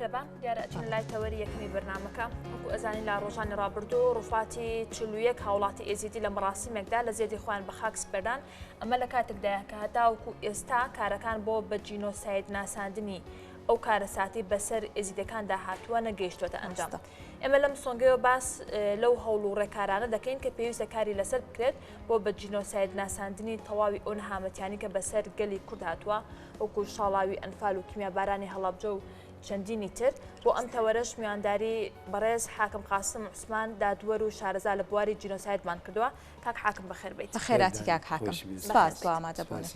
میهرەبان دیارە ئەچینە لای تەوەری یەکەمی بەرنامەکە وەکو ئەزانین لە ڕۆژانی ڕابردوو ڕوفاتی 41 هاوڵاتی ئێزیدی لە مەراسیمێکدا لە زێدی خۆیان بە خاک سپێردان ئەمە لە کاتێکدایە کە هەتاوەکو ئێستا کارەکان بۆ بە جینۆساید ناساندنی ئەو کارەساتی بەسەر ئێزیدەکاندا هاتووە نەگەیشتوەتە ئەنجام. ئێمە لەم سۆنگەیەوە باس لەو هەوڵ و ڕێکارانە دەکەین کە پێویستە کاری لەسەر بکرێت بۆ بە جینۆساید ناساندنی تەواوی ئەو نەهامەتیانی کە بەسەر گەلی کورد هاتووە وەکو شاڵاوی ئەنفال و کیمیابارانی هەڵەبجە و چەندینی تر. بۆ ئەم تەوەرەش میوانداری بەڕێز حاکم قاسم عوسمان دادوەر و شارەزا لە بواری جینۆسایدمان کردووە. کاک حاکم بەخێر بێیت. بەخێرهاتی کاک حاکم. سپاس بۆ ئامادەبوونت.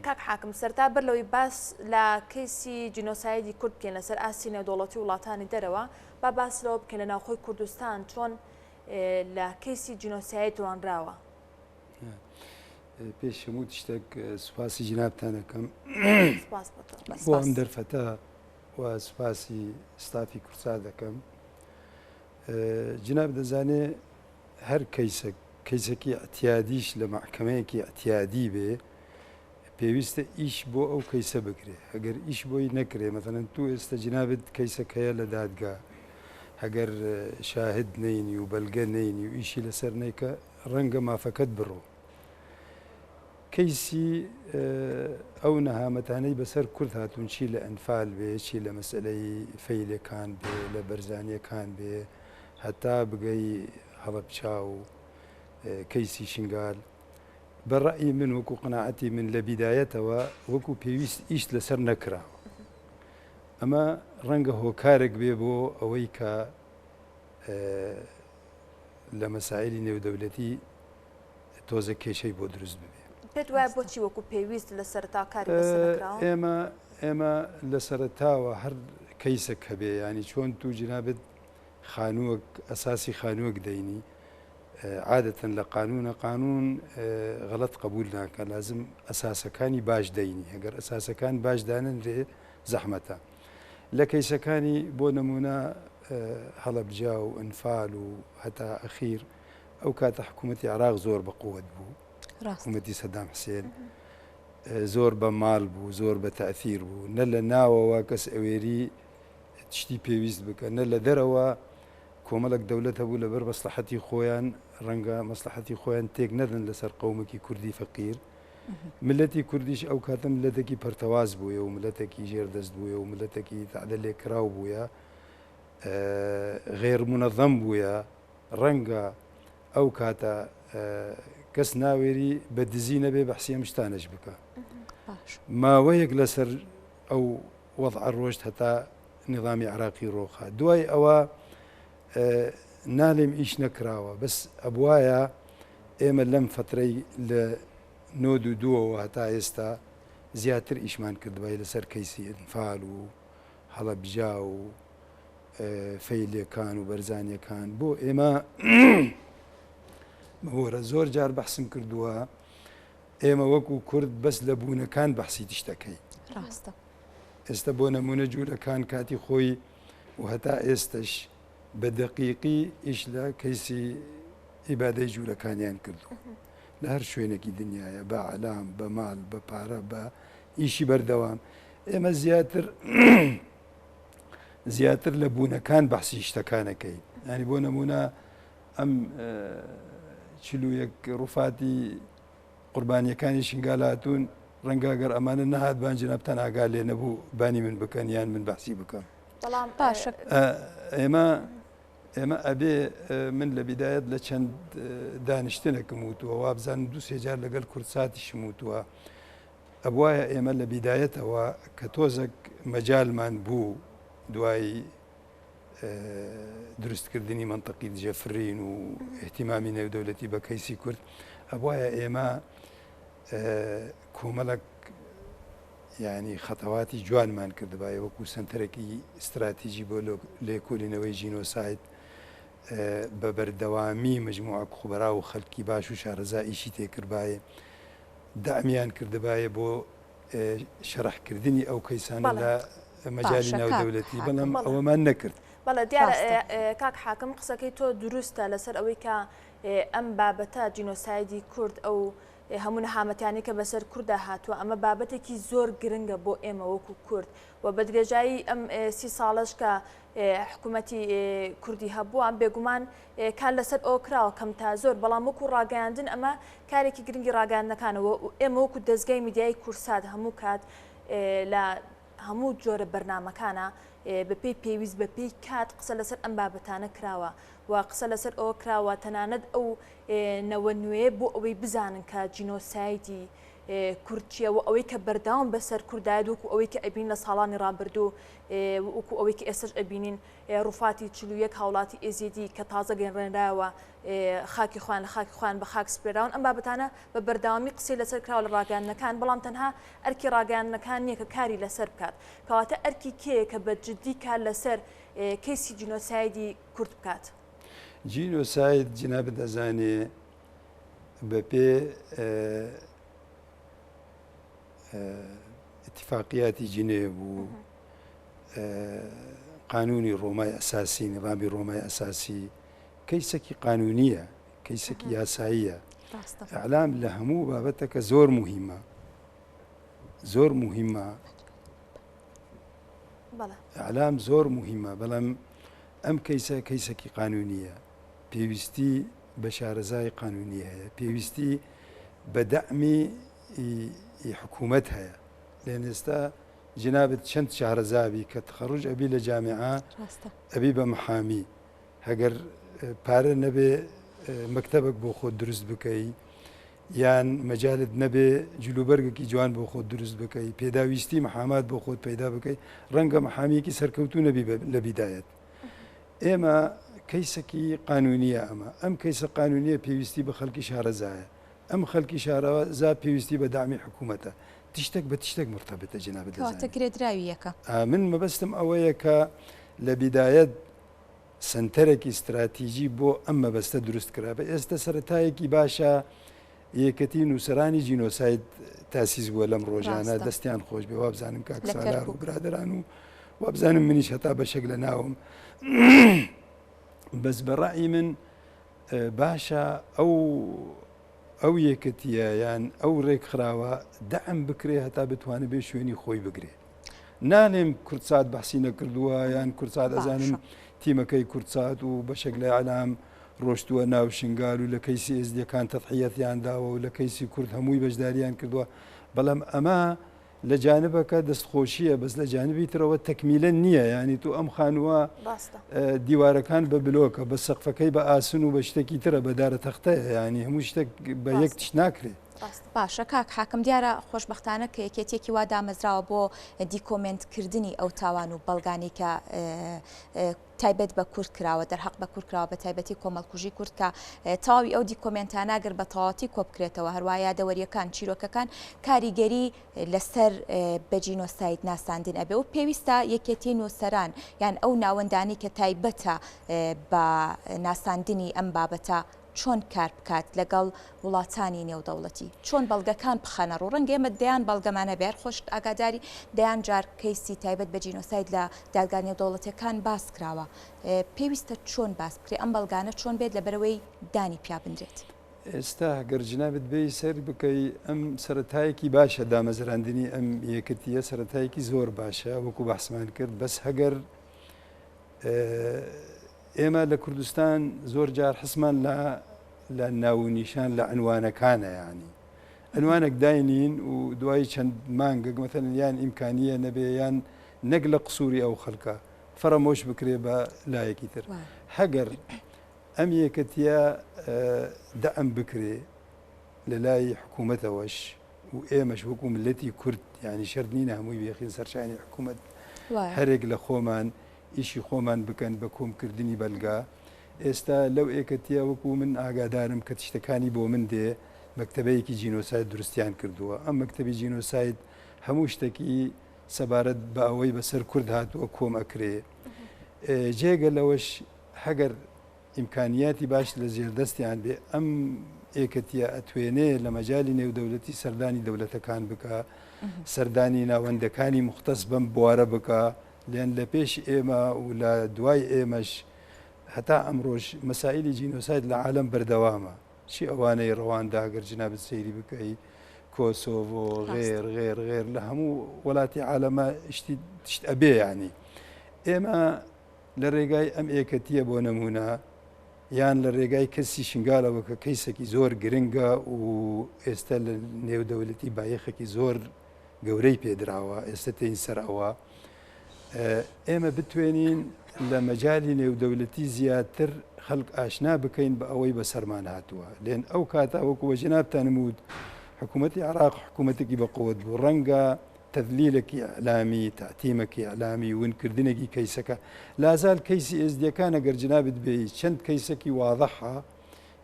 کاک حاکم سەرەتا بەر لەوەی باس لە کەیسی جینۆسایدی کورد بکەین لەسەر ئاستی نێودەوڵەتی و وڵاتانی دەرەوە، با باس لەوە بکەین لە ناوخۆی کوردستان چۆن لە کەیسی جینۆساید ڕوانراوە؟ پێش هەموو شتێک سوپاسی جنابتان ئەکەم بۆ ئەم دەرفەتە و سوپاسی ستافی کوردسات دەکەم. جناب دەزانێ هەر کەیسەک کەیسەکی ئەتیادیش لە مەحکەمەیەکی ئەتیادی بێ پێویستە ئیش بۆ ئەو کەیسە بکرێ ئەگەر ئیش بۆی نەکرێ مەسەلەن تو ئێستا جنابت کەیسەک هەیە لە دادگا ئەگەر شاهد نەینی و بەلگە نەینی و ئیشی لەسەر نەیکە ڕەنگە مافەکەت بڕۆ. کەیسی ئەو نەهامەتانەی بەسەر کورد هاتوون چی لە ئەنفال بێ چی لە مەسەلەی فەیلەکان بێ لە بەرزانیەکان بێ هەتا بگەی هەڵەبچا و کەیسی شنگال بە ڕەئی من وەکو قەناعەتی من لە بیدایەتەوە وەکو پێویست ئیشت لەسەر نەکراوە ئەمە ڕەنگە هۆکارێک بێ بۆ ئەوەی کە لە مەسایلی نێودەولەتی تۆزێک کێشەی بۆ دروست ببێ. پێت وایە بۆچی وەکو پێویست لە سەرەتا کاری لەسەر نەکراوە؟ ئێمە ئێمە لە سەرەتاوە هەر کەیسێک هەبێ یانی چۆن تو جنابت خانووەک ئەساسی خانووەک دەینی عادەتەن لە قانوونە قانوون غەڵەت قبول ناکە لازم ئەساسەکانی باش دەینی ئەگەر ئەساسەکان باش دانەنرێ زەحمەتە. لە کەیسەکانی بۆ نموونە هەڵەبجە و ئەنفال و هەتا ئەخیر ئەو کاتە حکوومەتی عێراق زۆر بە قوت بوو حکوومەتی سەدام حسێن زۆر بە ماڵ بوو زۆر بە تەئسیر بوو نە لە ناوەوە کەس ئەوێری شتی پێویست بکە نە لە دەرەوە کۆمەڵک دەولەت هەبوو لەبەر مەسلحەتی خۆیان ڕەنگە مەسلحەتی خۆیان تێک نەدەن لەسەر قەومێکی کوردی فەقیر ملەتی کوردیش ئەو کاتە ملەتێکی پەرتەواز بوویە و ملەتێکی ژێر دەست بوویە و ملەتێکی تەعدە لێکراو بوویە غێر منەظەم بوویە ڕەنگە ئەو کاتە کەس ناوێری بە دزی نەبێ بەحسی ئەم شتانەش بکە ماوەیەک لەسەر ئەو وەضعە ڕۆشت هەتا نیظامی عراقی ڕۆخا دوای ئەوە نالێم ئیش نەکراوە بەس ئەبوایە ئێمە لەم فەترەی لە نۆد و دووەوە هەتا ئێستا زیاتر ئیشمان کردبای لەسەر کەیسی ئەنفال و هەڵەبجا و فەیلەکان و بەرزانیەکان بۆ ئێمە ببورە زۆر جار بەحسم کردووە ئێمە وەکو کورد بەس لە بوونەکان بەحسی تشتەکەی ڕاستە ئێستا بۆ نمونە جوولەکان کاتی خۆی و هەتا ئێستش بە دەقیقی ئیش لە کەیسی ئیبادەی جوولەکانیان کردووە لە هەر شوێنێکی دنیاە بە عەلام بە ماڵ بە پارە بە ئیشی بەردەوام ئێمە زیاتر زیاتر لە بوونەکان بەحسی شتەکانەکەی ینی بۆ نمونە ئەم 41 ڕوفاتی قوربانیەکانی شنگال هاتوون ڕەنگە گەر ئەمانە نەهاتبان جنابتان ئاگا لێ نەبوو بانی من بکەن یان من بەحسی بکەم. بەڵام باشە ئێمە ئێمە ئەبێ من لە بیدایەت لە چەند دانیشتنێکم وتووە وابزانم دوو سێ جار لەگەڵ کوردساتیشم وتووە ئەبوایە ئێمە لە بیدایەتەوە کە تۆزێک مەجالمان بوو دوای دروستکردنی مەنتقی دژە فرین و احتیمامی نێودەولەتی بە کەیسی کورد ئەبواە ئێمە کۆمەڵک یعنی خەتەواتی جوانمان کردبایە وەکو سنتەرێکی استراتیژی بۆ لێکۆلینەوەی ژینۆساید بە بەردەوامی مجموعە خوبەرا و خەلکی باش و شارەزا ئیشی تێکردبایە دەعمیان کردبایە بۆ شەرحکردنی ئەو کەیسانە لە مەجالی ناودەولەتی بەڵام ئەوەمان نەکرد. بەڵێ دیارە کاک حاکم قسەکەی تۆ دروستە لەسەر ئەوەی کە ئەم بابەتە جینۆسایدی کورد ئەو. هەموو نەهامەتیانەی کە بەسەر کوردا هاتووە ئەمە بابەتێکی زۆر گرنگە بۆ ئێمە وەکو کورد و بە درێژایی ئەم سی ساڵەش کە حکوومەتی کوردی هەبووە بێگومان کار لەسەر ئەوە کراوە کەم تا زۆر بەڵام وەکو ڕاگەیاندن ئەمە کارێکی گرنگی ڕاگەیاندنەکانەوە ئێمە وەکو دەزگای میدیایی کوردسات هەموو کات لە هەموو جۆرە بەرنامەکانە بەپێی پێویست بەپێی کات قسە لەسەر ئەم بابەتانە کراوە و قسە لەسەر ئەوە کراوە تەنانەت ئەو نەوە نوێیە بۆ ئەوەی بزانن کە جینۆسایدی کورد چییە و ئەوەی کە بەردەوام بەسەر کوردایەت وەکو ئەوەی کە ئەبین لە ساڵانی ڕابردوو وەکو ئەوەی کە ئێستش ئەبینین ڕوفاتی 41 هاوڵاتی ئێزیدی کە تازە گەڕێنرایەوە خاکی خۆیان لە خاکی خۆیان بە خاک سپێراون ئەم بابەتانە بە بەردەوامی قسەی لەسەر کراوە لە ڕاگەیاندنەکان بەڵام تەنها ئەرکی ڕاگەیاندنەکان نییە کە کاری لەسەر بکات کەواتە ئەرکی کێیە کە بە جدی کار لەسەر کەیسی جینۆسایدی کورد بکات؟ جینۆساید جنابت ئەزانێ بە پێ ئیتفاقیاتی جنێڤ و قانونی ڕۆمای ئەساسی نظامی ڕۆمای ئەساسی کەیسەکی قانونیە کەیسەکی یاساییە ئەعلام لە هەموو بابەتەکە زۆر مهمە زۆر مهمە ئەعلام زۆر مهمە بەڵام ئەم کەیسە کەیسەکی قانونیە پێویستی بە شارەزای قانونی هەیە پێویستی بە دەعمی حکوومەت هەیە لێن ئێستا جنابت چەند شارەزابی کە تخەڕوج ئەبی لە جامیعە ئەبی بە محامی هەگەر پارە نەبێ مەکتەبێک بۆ خۆت دروست بکەی یان مەجالت نەبێ جلوبەرگێکی جوان بۆ خۆت دروست بکەی پێداویستی محامات بۆ خۆت پەیدا بکەی ڕەنگە محامیەکی سەرکەوتوو نەبی لە بیدایەت ئێمە کەیسەکی قانونیە ئەمە ئەم کەیسە قانونیە پێویستی بە خەڵکی شارەزایە ئەم خەلکی شارەزا پێویستی بە دەعمی حکوومەتە. تشتێک بە تشتێک مرتبطە جەنابت دەزانی. کەواتە گرێدراوی یەکە. من مەبەستم ئەوەیە کە لە بیدایەت سەنتەرێکی ستراتیجی بۆ ئەم مەبەستە دروست کرابێ. ئێستە سەرەتایەکی باشە یەکەتی نووسەرانی جینۆساید تاسیس بووە لەم ڕۆژانە ڕاستە. دەستیان خۆش بێ وابزانم کاک لە سالار و کەرکووک. برادەران و وابزانم منیش هەتا بەشێک لە ناوم بەس بە ڕەئی من باشە ئەو ئەو یەکەتیە یان ئەو رێکخراوە دەعم بکرێ هەتا بتوانێ بێ شوێنی خۆی بگرێ نالێم کوردسات بەحسی نەکردووە یان کوردسات ئەزانم تیمەکەی کوردسات و بەشێک لە ئەلام ڕۆشتووە ناو شنگال و لە کەیسی ئێزدیەکان تەضحیەتیان داوە و لە کەیسی کورد هەمووی بەشداریان کردووە بەڵام ئەمە لە جانبەکە دەستخۆشییە بەس لە جانبی ترەوە تەکمیلە نییە یانی تۆ ئەم خانووە دیوارەکان بە بلۆکە بە سەقفەکەی بە ئاسن و بە شتێکی ترە بە دارە تەختەیە یانی هەموو شتێک بە یەک تشت ناکرێت. باشە کاک حاکم دیارە خۆشبەختانە کە یەکێتیەکی وا دامەزراوە بۆ دیکۆمێنت کردنی ئەو تاوان و بەڵگانەی کە تایبەت بە کورد کراوە دەرحەق بە کورد کراوە بە تایبەتی کۆمەڵکوژی کورد کە تەواوی ئەو دیکۆمێنتانە گەر بە تەواوەتی کۆبکرێتەوە هەروە یادەوەریەکان چیرۆکەکان کاریگەری لەسەر بە جینۆساید ناساندن ئەبێ و پێویستە یەکێتی نووسەران یان ئەو ناوەندانی کە تایبەتە بە ناساندنی ئەم بابەتە چۆن کار بکات لەگەڵ وڵاتانی نێودەوڵەتی چۆن بەڵگەکان بخەنە ڕوو ڕەنگە ئێمە دەیان بەڵگەمان هەبێ هەر خۆشت ئاگاداری دەیان جار کەیسی تایبەت بە جینۆساید لە دادگا نێودەوڵەتیەکان باس کراوە پێویستە چۆن باس بکرێ ئەم بەڵگانە چۆن بێت لەبەرئەوەی دانی پیا بنرێت؟ ئێستا گەر جنابت بێی سەیر بکەی ئەم سەرەتایەکی باشە دامەزراندنی ئەم یەکەتیە سەرەتایەکی زۆر باشە وەکو بەحسمان کرد بەس هەگەر ئێمە لە کوردستان زۆر جار حسمان لە لە ناونیشان لە عنوانەکانە ینی عنوانێک داینین و دوای چەند مانگێک مەتەن یان ئیمکانیە نەبێ یان نەک لە قسووری ئەو خەڵکە فەرەمۆش بکرێ بە لایەکی تر هەگەر ئەم یەکەتیە دەعم بکرێ لە لای حکوومەتەوەش و ئێمەش وەکو ملەتی کورد یعنی شەرت نینە هەمووی بێخین سەرشانی حکوومەت هەرێک لە خۆمان ئیشی خۆمان بکەن بە کۆمکردنی بەلگە ئێستا لەو ئێکەتیە وەکو من ئاگادارم کە تشتەکانی بۆ من دێ مەکتەبەیەکی جینۆساید دروستیان کردووە ئەم مەکتەبی جینۆساید هەموو شتێکی سەبارەت بە ئەوەی بەسەر کورد هاتووە کۆم ئەکرێ جێگە لەوەش هەگەر ئیمکانیاتی باش لە ژێردەستیان بێ ئەم ئێکەتیە ئەتوێنێ لە مەجالی نێودەولەتی سەردانی دەولەتەکان بکا سەردانی ناوەندەکانی مختەس بەم بوارە بکا لێن لە پێش ئێمە و لە دوای ئێمەش هەتا ئەمڕۆش مەسائلی جینۆساید لە عالەم بەردەوامە. چی ئەوانەی ڕەواندا گەر جنابت سەیری بکەی کۆسۆڤۆ غێر غێر غێر لە هەموو وڵاتی عالەمە شتی شت ئەبێ یانی ئێمە لە ڕێگای ئەم ئێکەتیە بۆ نمونە یان لە ڕێگای کەسی شنگالەوە کە کەیسێکی زۆر گرنگە و ئێستا لە نێودەولەتی بایەخێکی زۆر گەورەی پێدراوە ئێستا تێین سەر ئەوە ئێمە بتوێنین لە مەجالی نێودەولەتی زیاتر خەلک ئاشنا بکەین بە ئەوەی بەسەرمان هاتووە لێن ئەو کاتە وەکو وە جەنابتانم وت حکوومەتی عراق حکوومەتێکی بە قوت بوو ڕەنگە تەذلیلێکی ئیعلامی تەعتیمەکی ئیعلامی ونکردنێکی کەیسەکە لازال کەیسی ئێزدیەکان ئەگەر جنابت بێی چەند کەیسەکی واضحە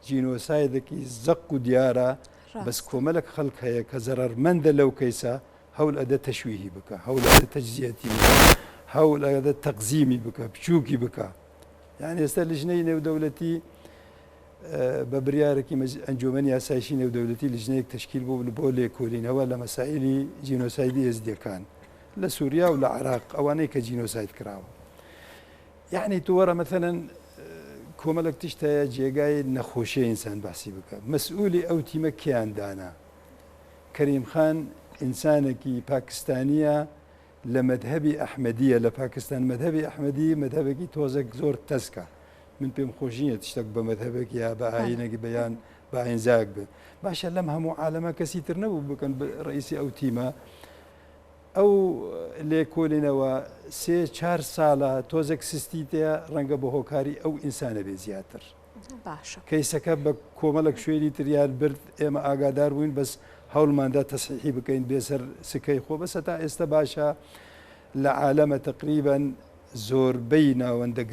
جینۆسایدێکی زەق و دیارە بەس کۆمەلک خەڵک هەیە کە زەرەرمەندە لەو کەیسە هەول ئەدە تەشویهی بکە هەول ئەدە تەجزیەتی بکە هەول ئەدە تەقزیمی بکە بچووکی بکە یان ئێستا لژنەی نێودەولەتی بە بریارێکی ئەنجومەنی ئاسایشی نێودەولەتی لژنەیەک تەشکیل بوو بۆ لێکۆلینەوە لە مەسائلی جینۆسایدی ئێزدیەکان لە سوریا و لە عراق ئەوانەی کە جینۆساید کراوە یعنی تو وەرە مەثەلەن کۆمەلێک تشت هەیە جێگای نەخۆشیە ئینسان باسی بکە مەسئولی ئەو تیمە کێیان دانا کەریم خان ئینسانێکی پاکستانیە لە مەدهەبی ئەحمەدیە لە پاکستان مەدهەبی ئەحمەدی مەدهەبێکی تۆزێک زۆر تەسکە من پێم خۆش نییە شتێک بە مەدهەبێک یا بە ئاینێک بەیان بە ئاینزاک بێ باشە لەم هەموو عالەمە کەسی تر نەبوو بکەن ڕئیسی ئەو تیمە ئەو لێکۆلینەوە سێ چار ساڵە تۆزێک سستی تێ ڕەنگە بە هۆکاری ئەو ئینسانە بێ زیاتر باشە. کەیسەکە بە کۆمەڵێک شوێنی تریان برد ئێمە ئاگادار بووین بەس هەوڵماندا تەسحیحی بکەین بێ سەر سکەی خۆ بەسە تا ئێستا باشە لە عالەمە تقریبا زۆربەی ناوەندە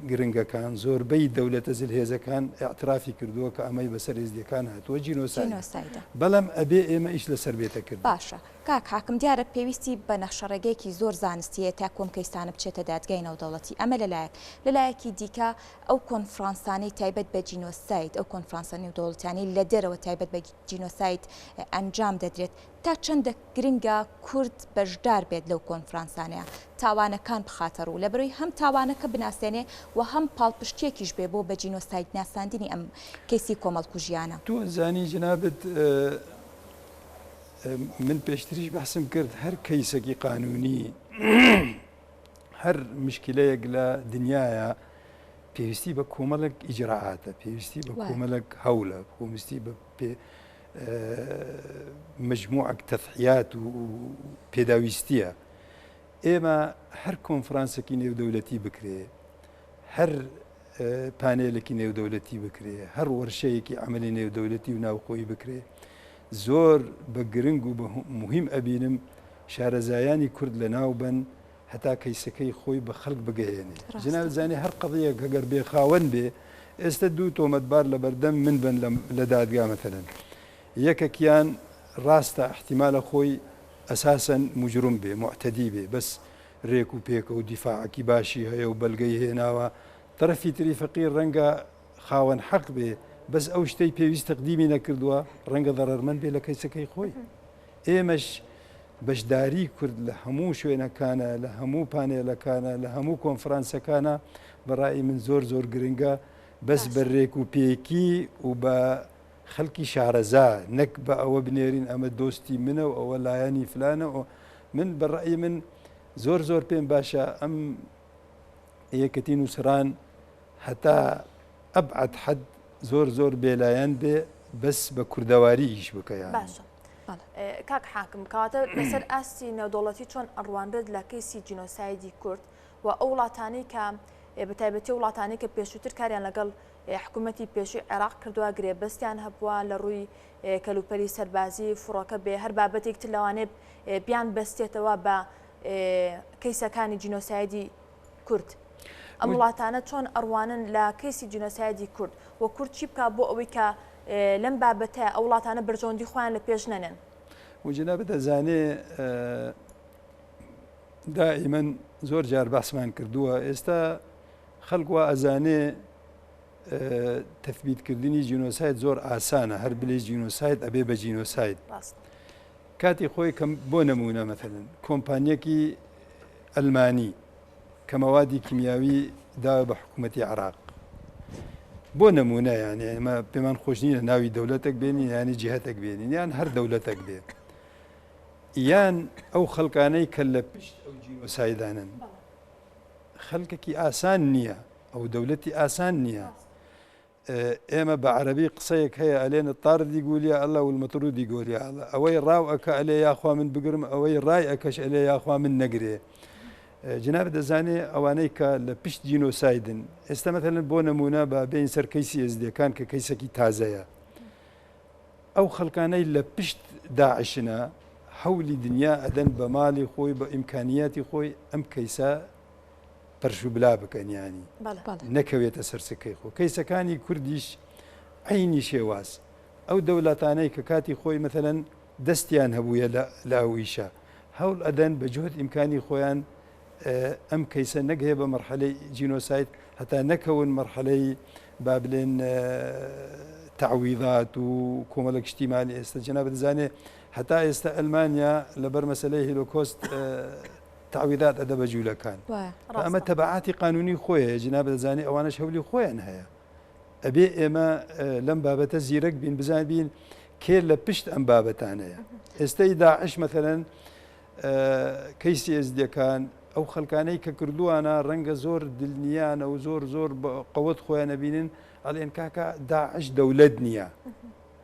گرنگەکان زۆربەی دەولەتە زلهێزەکان ئیعترافی کردووە کە ئەمەی بەسەر ئێزدیەکان هاتووە جینۆسایدە بەڵام ئەبێ ئێمە ئیش لەسەر بێتە کرد. باشە کاک حاکم دیارە پێویستی بە نەخشەڕێگەیەکی زۆر زانستیە تا کۆم کەیسانە بچێتە دادگای نێودەوڵەتی ئەمە لەلایەک لەلایەکی دیکە ئەو کۆنفرانسانەی تایبەت بە جینۆساید ئەو کۆنفرانسە نێودەوڵەتیانەی لە دەرەوە تایبەت بە جینۆساید ئەنجام دەدرێت تا چەندە گرنگە کورد بەشدار بێت لەو کۆنفرانسانەیە تاوانەکان بخاتە ڕوو لەبەرەوەی هەم تاوانەکە بناسێنێ و هەم پاڵپشتیەکیش بێ بۆ بە جینۆساید ناساندنی ئەم کەیسی کۆمەڵکوژیانە. تۆ زانی جەنابت من پێشتریش بەحسم کرد هەر کەیسەکی قانونی هەر مشکلەیەک لە دنیاە پێویستی بە کۆمەڵێک ئیجرراعاتە پێویستی بە کۆمەلک هەولە پێویستی بە پێ مجموعەک تەفحیات و پێداویستیە ئێمە هەر کۆنفرانسێکی نێودەولەتی بکرێ هەر پانێلێکی نێودەولەتی بکرێ هەر وەرشەیەکی عملی نێودەولەتی و ناوخۆیی بکرێ زۆر بە گرنگ و بە مهم ئەبینم شارەزایانی کورد لە ناو بن هەتا کەیسەکەی خۆی بە خەلک بگەیەنێ جنابت زانی هەر قەزیەک ئەگەر بێ خاوەن بێ ئێستە دوو تۆمەتبار لە بەردەم من بن لە دادگا مەتەلەن یەکەکیان ڕاستە ئیحتیمالە خۆی ئەساسەن موجرم بێ موعتەدی بێ بەس رێک و پێکە و دیفاعەکی باشی هەیە و بەلگەی هێناوە تەرەفی تری فەقیر رەنگە خاوەن حەق بێ بەس ئەو شتەی پێویست تەقدیمی نەکردووە رەنگە زەڕەرمەند بێ لە کەیسەکەی خۆی ئێمەش بەشداری کورد لە هەموو شوێنەکانە لە هەموو پانێلەکانە لە هەموو کۆنفرانسەکانە بە ڕای من زۆر زۆر گرنگە بەس بە رێک و پێکی و بە خەلکی شارەزا نەک بە ئەوە بنێرین ئەمە دۆستی منە و ئەوە لایەنی فلانە و من بە ڕەئی من زۆر زۆر پێم باشە ئەم یەکەتی نووسران هەتا ئەبعد حەد زۆر زۆر بێلایەن بێ بەس بە کوردەواری ئیش بکە یان. باشە کاک حاکم کەواتە لەسەر ئاستی نێودەوڵەتی چۆن ئەڕوانرێت لە کەیسی جینۆسایدی کورد و ئەو وڵاتانەی کە بەتایبەتی وڵاتانەی کە پێشووتر کاریان لەگەڵ حکوومەتی پێشووی عێراق کردووە گرێبەستیان هەبووە لە ڕووی کەلوپەلی سەربازی فڕۆکە بێ هەر بابەتێک تر لەوانەیە بیان بەستێتەوە بە کەیسەکانی جینۆسایدی کورد ئەم وڵاتانە چۆن ئەڕوانن لە کەیسی جینۆسایدی کورد و کورد چی بکا بۆ ئەوەی کە لەم بابەتە ئەو وڵاتانە بەرژەوەندی خۆیان لە پێش نەنێن؟ و جەنابت دەزانێ دائیمەن زۆر جار باسمان کردووە ئێستا خەڵک وا ئەزانێ تەثبیتکردنی جینۆساید زۆر ئاسانە هەر بلێ جینۆساید ئەبێ بە جینۆساید کاتی خۆی کەم بۆ نمونە مەثلەن کۆمپانیەکی ئەلمانی کە مەوادی کیمیاوی داوە بە حکوومەتی عراق. بۆ نمونە یانی ئێمە پێمان خۆش نییە ناوی دەولەتێک بێنین یانی جیهتێک بێنین یان هەر دەولەتێک بێ یان ئەو خەڵکانەی کە لە پشت ئەو جینۆسایدانن خەلکێکی ئاسان نییە ئەو دەولەتی ئاسان نییە ئێمە بە عەرەبی قسەیەک هەیە ئەلێن الطارد یقول یا اللە والمطرود یقول یا اللە ئەوەی ڕاو ئەکا ئەلێ یاخوا من بگرم ئەوەی ڕای ئەکەش ئەلێ یاخوا من نەگرێ جناب دەزانێ ئەوانەی کە لە پشت جینۆسایدن ئێستا مەتەلەن بۆ نمونە بە بێین سەر کەیسی ئێزدیەکان کە کەیسەکی تازەیە ئەو خەڵکانەی لە پشت داعشنە هەولی دنیا ئەدەن بە ماڵی خۆی بە ئیمکانیاتی خۆی ئەم کەیسە پەرشوبلا بکەن یانی نەکەوێتە سەر سکەی خۆ کەیسەکانی کوردیش عەینی شێواز ئەو دەولاتانەی کە کاتی خۆی مەتەلەن دەستیان هەبوویە لە ئەو ئیشە هەوڵ ئەدەن بە جوهد ئیمکانی خۆیان ئەم کەیسە نەگەیە بە مەرحەلەی جینۆساید هەتا نەکەون مەرحەلەی با بلێن تعویضات و کۆمەڵێک شتیمانی ئێستا جەنابت دەزانێ هەتا ئێستا ئەلمانیا لەبەر مەسەلەی هیلۆکۆست تەعویدات ئەدە بە جوولەکان ئەمە تەبعاتی قانونی خۆی هەیە جناب دەزانێ ئەوانەش هەولی خۆیان هەیە ئەبێ ئێمە لەم بابەتە زیرەک بین بزان بین کێ لە پشت ئەم بابەتانەیە ئێستای داعش مەثلەن کەیسی ئێزدیەکان ئەو خەلکانەی کە کردووانە ڕەنگە زۆر دلنیانە و زۆر زۆر قەوەت خۆیان نەبینن ئەڵێن کاکە داعش دەولەت نییە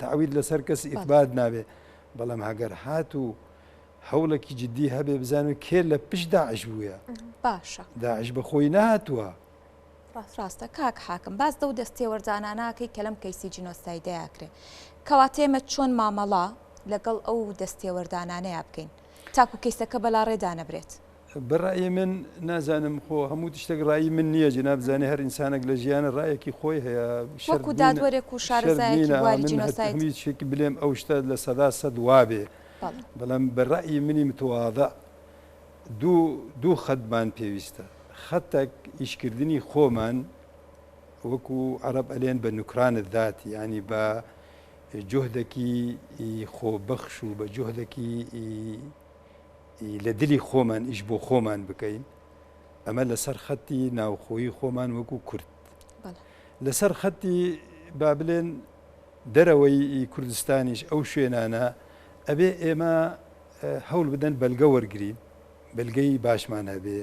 تعوید لەسەر کەس ئیثبات نابێ بەڵام هەگەر هات و هەوڵێکی جدی هەبێ بزانن کێ لە پشت داعش بوویە. باشە. داعش بە خۆی نەهاتووە. ڕاستە کاک حاکم باس لەو دەست تێوەردانانە ئەکەی کە لەم کەیسی جینۆسایدەیا ئەکرێ. کەواتە ئێمە چۆن مامەڵە لەگەڵ ئەو دەست تێوەردانانەیا بکەین تاکو کەیسەکە بەلاڕێدا نەبرێت؟ بە ڕەئی من نازانم خۆ هەموو تشتێک ڕەئی من نییە جناب زانێ هەر ئینسانێک لە ژیانە ڕایەکی خۆی هەیە شەرت وەکو دادوەرێک و شەرت شارەزایەکی نینە بواری من جینۆساید. هەموو شتێک بلێم ئەو شتە 100% وابێ بەڵام بە ڕەئی منی متواضع دوو خەتمان پێویستە خەتەک ئیشکردنی خۆمان وەکو عەرەب ئەلێن بە نکران الذات یانی بە جوهدەکی خۆبەخش و بە جوهدەکی لە دلی خۆمان ئیش بۆ خۆمان بکەین ئەمە لەسەر خەتی ناوخۆیی خۆمان وەکو کورد لەسەر خەتی با بلێن دەرەوەی کوردستانیش ئەو شوێنانە ئەبێ ئێمە هەوڵ بدەن بەلگە وەرگرین بەلگەی باشمان هەبێ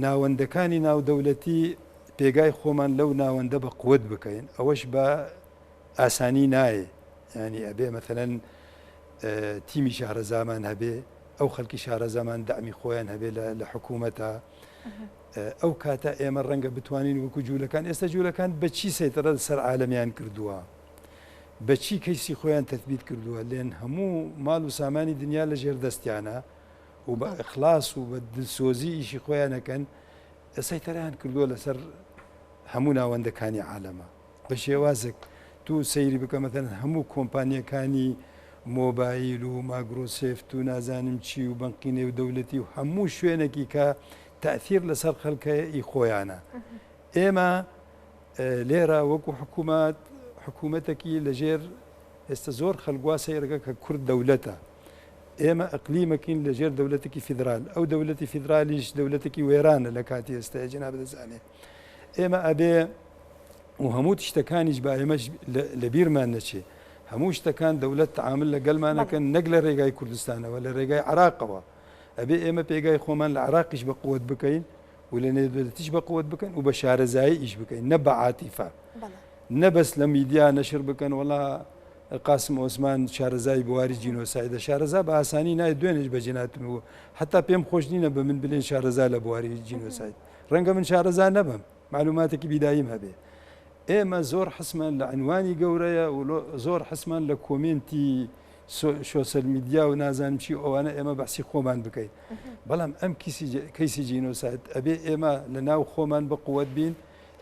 ناوەندەکانی ناودەولەتی پێگای خۆمان لەو ناوەندە بە قوت بکەین ئەوەش بە ئاسانی نایێ ینی ئەبێ مەثلەن تیمی شارەزامان هەبێ ئەو خەلکی شارەزامان دەعمی خۆیان هەبێ لە حکوومەتە ئەو کاتە ئێمە ڕەنگە بتوانین وەکو جوولەکان، ئێستا جوولەکان بە چی سەیتەرە لەسەر عالەمیان کردووە؟ بە چی کەیسی خۆیان تەثبیت کردووە؟ لێن هەموو ماڵ و سامانی دنیا لە ژێر دەستیانە و بە ئیخلاس و بە دلسۆزی ئیشی خۆیان ئەکەن، سەیتەرەیان کردووە لەسەر هەموو ناوەندەکانی عالەمە. بە شێوازێک تو سەیری بکە مەتەن هەموو کۆمپانیەکانی مۆبایل و ماگرۆسێفت و نازانم چی و بەنقی نێودەولەتی و هەموو شوێنێکی کە تەئسیر لەسەر خەلک هەیە ئی خۆیانە ئێمە لێرە وەکو حکوومەت حکوومەتێکی لەژێر ئێستا زۆر خەلک وا سەیرەکە کە کورد دەولەتە ئێمە ئەقلیمەکین لەژێر دەولەتێکی فیدرال ئەو دەولەتی فیدرالیش دەولەتێکی وێرانە لە کاتی ئێستا جناب دەزانێ ئێمە ئەبێ و هەموو شتەکانیش با ئێمەش لە بیرمان نەچێ هەموو شتەکان دەولەت تعامل لە گەلمانەکەن نەک لە ڕێگای کوردستانەوە لە ڕێگای عراقەوە ئەبێ ئێمە پێگای خۆمان لە عراقیش بە قوت بکەین و لە نێودەولەتیش بە قوت بکەن و بە شارەزایی ئیش بکەین نە بە عاتیفە نە بەس لە میدیا نەشر بکەن وەڵا قاسم ئۆسمان شارەزای بواری جینۆسایدە شارەزا بە ئاسانی نای دوێنێش بە جێناتم و حتا پێم خۆش نینە بە من بلێن شارەزا لە بواری جینۆساید ڕەنگە من شارەزا نەبم معلوماتێکی بیداییم هەبێ ئێمە زۆر حسمان لە عنوانی گەورەیە و زۆر حسمان لە کۆمێنتی شۆسەل میدیا و نازانم چی ئەوانە ئێمە بەحسی خۆمان بکەین بەڵام ئەم کەیسی جینۆساید ئەبێ ئێمە لە ناو خۆمان بە قوت بین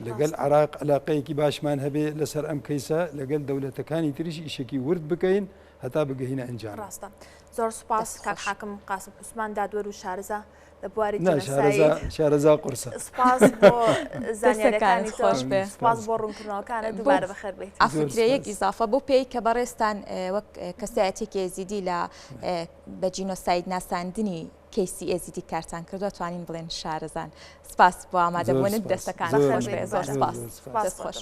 لەگەل عراق علاقەیەکی باشمان هەبێ لەسەر ئەم کەیسە لەگەل دەولەتەکانی تریش ئیشێکی ورد بکەین هەتا بگەینە ئەنجام. ڕاستە زۆر سوپاس کاک حاکم قاسم عوسمان دادوەر و شارەزا لە بواری نا شارەزا شارەزا قورسە. سوپاس بۆ زانیاریەکانی تۆ سوپاس بۆ ڕوونکردنەوەکانت دووبارە بەخێر بێیت. عەفوکرێ یەک ئیزافە بەو پێی کە بەڕێزتان وەک کەسایەتیەکی ئێزیدی لە بە جینۆساید ناساندنی. کەیسی ئێزیدی کارتان کردووە توانین بڵێن شارەزان. سپاس بۆ ئامادەبوونت دەستەکانت خۆش بێ زۆر سپاس. دەست خۆش.